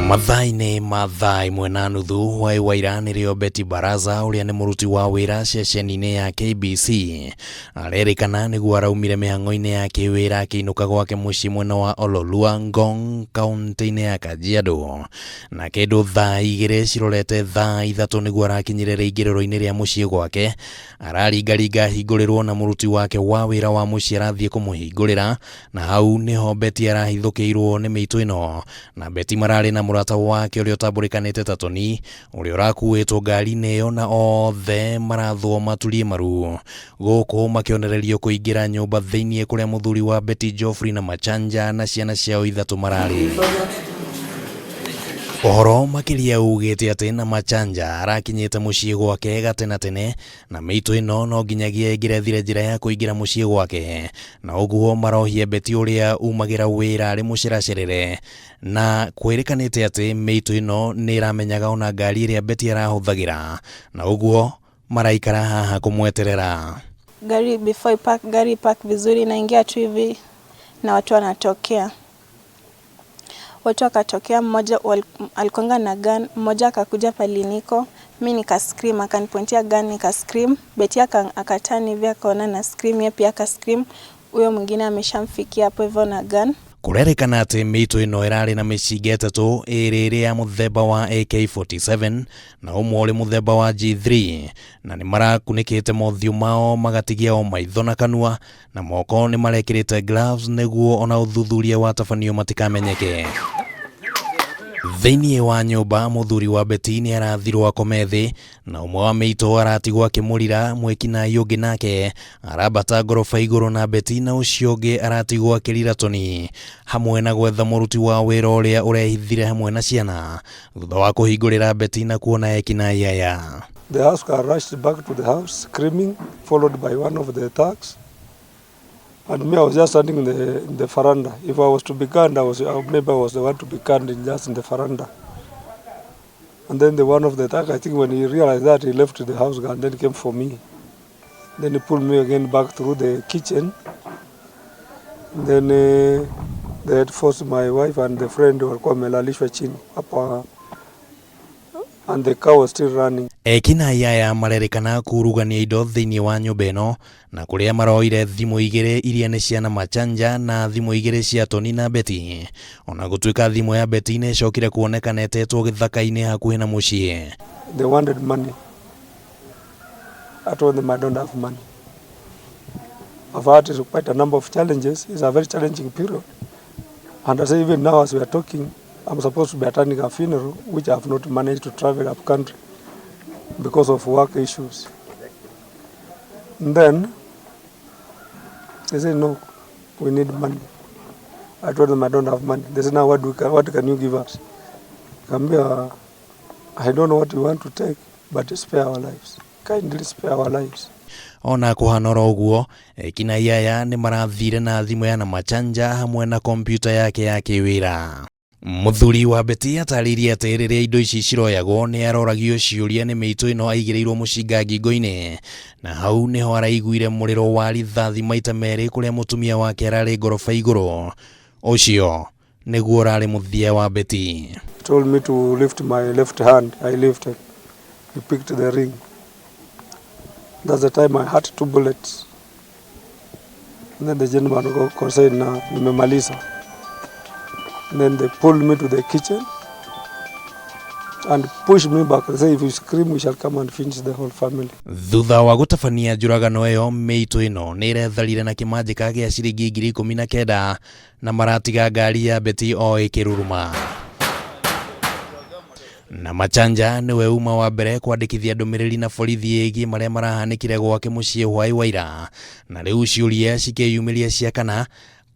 Mathaa-inĩ ma thaa ĩmwe na nuthu hwaĩ wa ira nĩrĩo Betty Baraza ũrĩa nĩ mũruti wa wĩra ceceni-inĩ ya KBC arerĩkana nĩguo araumire mĩhang'o-inĩ ya kĩwĩra akĩinũka gwake mũciĩ mwena wa Ololua Ngong kaũntĩ-inĩ ya Kajiado na kĩndũ thaa 2 cirorete thaa 3 nĩguo arakinyire rĩingĩrĩro-inĩ rĩa mũciĩ gwake. Araringaringa ahingũrĩrwo na mũruti wake wa wĩra wa mũciĩ arathiĩ kũmũhingũrĩra na hau nĩho Betty arahithũkĩirwo nĩ mĩitũ ĩno. Na Betty mararĩ na mũrata wake ũrĩa ũtambũrĩkanĩte ta Tony ũrĩa ũrakuĩtwo ngari-inĩ ĩyo na othe marathwo maturie maru gũkũ makĩonererio kũingĩra nyũmba thĩinĩ kũrĩa mũthuri wa Betty Geoffrey na Machanja na ciana ciao ithatũ mararĩ. Ũhoro makĩria ugĩte atĩ na Machanja arakinyĩte mũciĩ gwake gatena tene na mĩitũ ĩno no nginyagia ĩngĩrethire njĩra ya kũingĩra mũciĩ gwake na ũguo marohie Betty ũrĩa umagĩra wĩra arĩ mũceracerere na kwĩrĩkanĩte atĩ mĩitũ ĩno nĩ ĩramenyaga ona ngari ĩrĩa Betty arahũthagĩra na ũguo maraikara haha kũmweterera. Gari before ipark, gari park vizuri, naingia tu hivi na watu wanatokea. Watu wakatokea, mmoja alikuanga na gun, mmoja akakuja pali niko, mi nika scream, akanipointia gun nika scream. Betty akaturn hivi akaona na scream, yeye pia aka scream. Huyo mwingine ameshamfikia hapo hivyo na gun. Kũrerĩkana atĩ mĩitũ ĩno ĩrarĩ na mĩcinga ĩtatũ, ĩrĩ ĩrĩ ya mũthemba wa AK47 na ũmwe ũrĩ mũthemba wa G3 na nĩ marakunĩkĩte mothiũ mao magatigia o maitho na kanua na moko nĩ marekĩrĩte gloves nĩguo ona ũthuthuria watabanio matikamenyeke. Thĩinĩ wa nyũmba mũthuri wa Betty nĩ arathirwo akome thĩ na ũmwe wa mĩitũ aratigwo akĩmũrira mwĩkinaĩ ũngĩ nake arambata ngoroba igũrũ na Betty na ũcio ũngĩ aratigwo akĩrira Tony hamwe na gwetha mũruti wa wĩra ũrĩa ũrehithire hamwe na ciana thutha wa kũhingũrĩra Betty na kuona ekinaĩ aya. The house car rushed back to the house screaming, followed by one of the thugs. And me, I was just standing in the veranda. If I was to be gunned, maybe I was the one to be gunned just in the veranda. And then the one of the thug, I think when he realized that, he left the house and then came for me. Then he pulled me again back through the kitchen. Then they had forced my wife and the friend walikuwa wamelalishwa chini hapa and the car was still running. Ekinaĩ aya marerĩkana kurugania indo thĩinĩ wa nyũmba ĩno na kũrĩa maroire thimũ igĩrĩ iria nĩ cia Namachanja na thimũ igĩrĩ cia Tony na Betty. Ona gũtuĩka thimũ ya Betty nĩ ĩcokire kuonekana ĩtetwo gĩthaka-inĩ hakuhĩ na mũciĩ. They wanted money. I told them I don't have money. I've had quite a number of challenges. It's a very challenging period. And I say even now as we are talking, I'm supposed to be attending a funeral, which I have not managed to travel up country because of work issues. And then they said, "No, we need money." I told them I don't have money. They said, "Now what can you give us?" Kaambia, "I don't know what you want to take, but spare our lives. Kindly spare our lives." Ona kũhana oro ũguo ekinaĩ aya nĩ marathire na thimũ ya Namachanja hamwe na kompiuta yake ya kĩwĩra. Mũthuri wa Betty atarĩirie atĩ rĩrĩa indo ici ciroyagwo nĩ aroragio ciũria nĩ mĩitũ ĩno aigĩrĩirwo mũcinga ngingo-inĩ na hau nĩho araiguire mũrĩro wa rithathi maita merĩ kũrĩa mũtumia wake ararĩ ngoroba igũrũ. Ũcio nĩguo ũrarĩ mũthia wa Betty. He told me to lift my left hand. I lifted. He picked the ring. That's the time I had two bullets. And then the gentleman said, "Na nimemaliza." And then they pulled me to the kitchen and pushed me back. They say, "If you scream, we shall come and finish the whole family." Thutha wa gũtabania njũragano ĩyo mĩitũ ĩno nĩ ĩretharire na kĩmanjĩka gĩa ciringi 19,000 na maratiga ngari ya Betty o ĩkĩruruma. Na Machanja nĩwe uma wa mbere kwandĩkithia ndũmĩrĩri na borithi ĩgiĩ marĩa marahanĩkire gwake mũciĩ hwaĩ wa ira na rĩu ciũria cikĩyumĩria cia kana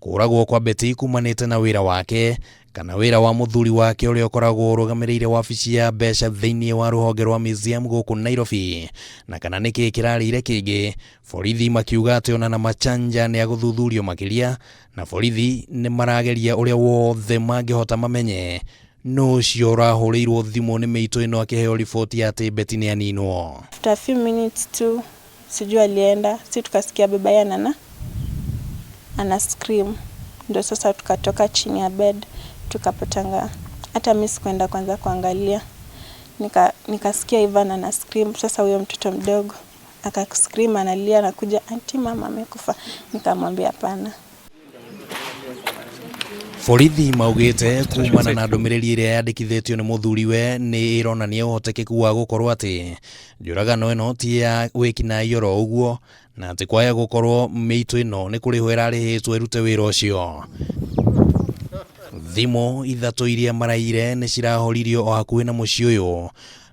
kũragwo kwa Betty kumanĩte na wĩra wake kana wĩra wa mũthuri wake ũrĩa ũkoragwo ũrũgamĩrĩire wabici ya mbeca thĩinĩ wa rũhonge rwa museum gũkũ Nairobi na kana nĩkĩ kĩrarĩire kĩngĩ. Borithi makiuga atĩ ona na Machanja nĩ agũthuthurio makĩria na borithi nĩ marageria ũrĩa wothe mangĩhota mamenye nũ ũcio ũrahũrĩirwo thimũ nĩ mĩitũ ĩno akĩheo riboti atĩ Betty nĩ aninwo. After a few minutes tu sijui alienda, si tukasikia baba yeye ana scream, ndio sasa tukatoka chini ya bed tukapatanga Hata mi sikuenda kwanza kuangalia. Nikasikia Ivan ana scream. Sasa huyo mtoto mdogo akascream analia, anakuja, "Auntie, mama amekufa." Nikamwambia hapana. Borithi maugĩte kumana na ndũmĩrĩri ĩrĩa yandĩkithĩtio nĩ mũthuriwe nĩ ĩronania ũhotekeku wa gũkorwo atĩ njũragano ĩno ti ya wĩkinaĩ oro ũguo na atĩ kwaya gũkorwo mĩitũ ĩno nĩ kũrĩhwo ĩrarĩhĩtwo ĩrute wĩra ũcio. Thimũ ithatũ iria maraiyire nĩ cirahoririo o hakuhĩ na mũciĩ ũyũ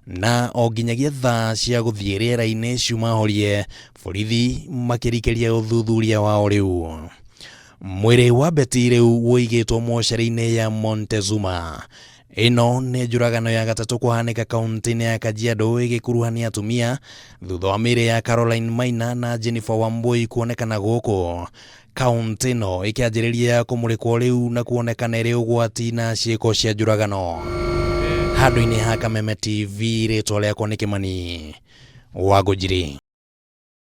na o nginyagia thaa cia gũthiĩ rĩera-inĩ ciuma horie, borithi makĩrikĩria ũthuthuria wao rĩu. Mwĩrĩ wa Betty rĩu ũigĩtwo mocarĩ-inĩ ya Montezuma. Ĩno nĩ njũragano ya gatatũ kũhanĩka kaunti-inĩ ya Kajiado ĩgĩkuruhania atumia thutha wa mĩĩrĩ ya Caroline Maina na Jennifer Wambui kuonekana gũkũ. Kaunti ĩno ĩkĩanjĩrĩria kũmũrĩkwo rĩu na kuonekana ĩrĩ ũgwati na ciĩko cia njũragano. Handũ-inĩ ha Kameme TV, rĩtwa rĩakwa nĩ Kĩmani wa Ngũnjiri.